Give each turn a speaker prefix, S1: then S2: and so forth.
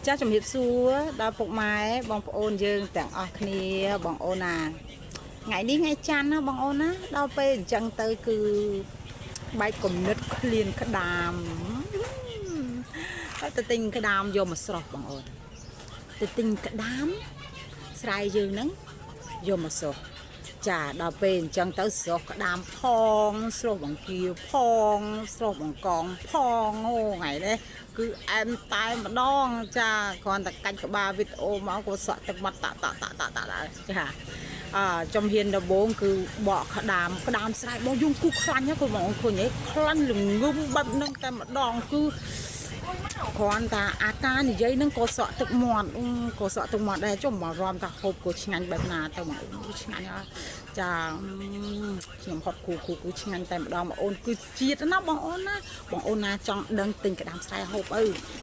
S1: ចាជំរាបសួរដល់ពុកម៉ែបងប្អូនយើងទាំងអស់គ្នាបងអូនណាថ្ងៃនេះថ្ងៃច័ន្ទណាបងអូនណាដល់ពេលអញ្ចឹងទៅគឺបែកគំនិតឃ្លានក្តាមហើយទៅទិញក្តាមយកមកស្រស់បងអូនទៅទិញក្តាមស្រែយើងហ្នឹងយកមកស្រស់ចាដល់ពេលអញ្ចឹងទៅស្រស់ក្តាមផងស្រស់បង្គាផងស្រស់បង្កងផងអូថ្ងៃនេះគឺអែមតែម្ដងចាគ្រាន់តែកាច់ក្បាលវីដេអូមកក៏សក់ទឹកមាត់តាក់តាក់តាក់តាក់តាក់ដែរចាអើចំហ៊ានដំបងគឺបកក្តាមក្តាមស្រែរបស់យើងគូខ្លាញ់ហ្នឹងគឺបងឃើញហីខ្លាញ់ល្ងឹមបែបហ្នឹងតែម្ដងគឺ គ្រាន់តែអាការនិយាយហ្នឹងក៏សក់ទឹកមាត់អឺក៏សក់ទឹកមាត់ដែរចុះមករំថាហូបក៏ឆ្ងាញ់បែបណាទៅមកអូឆ្ងាញ់ហ่ะចាអឺខ្ញុំហត់គូគូគូឆ្ងាញ់តែម្ដងបងអូនគឺជាតិណាបងអូនណាបងអូនណាចង់ដឹងទិញក្តាមស្រែហូបអើ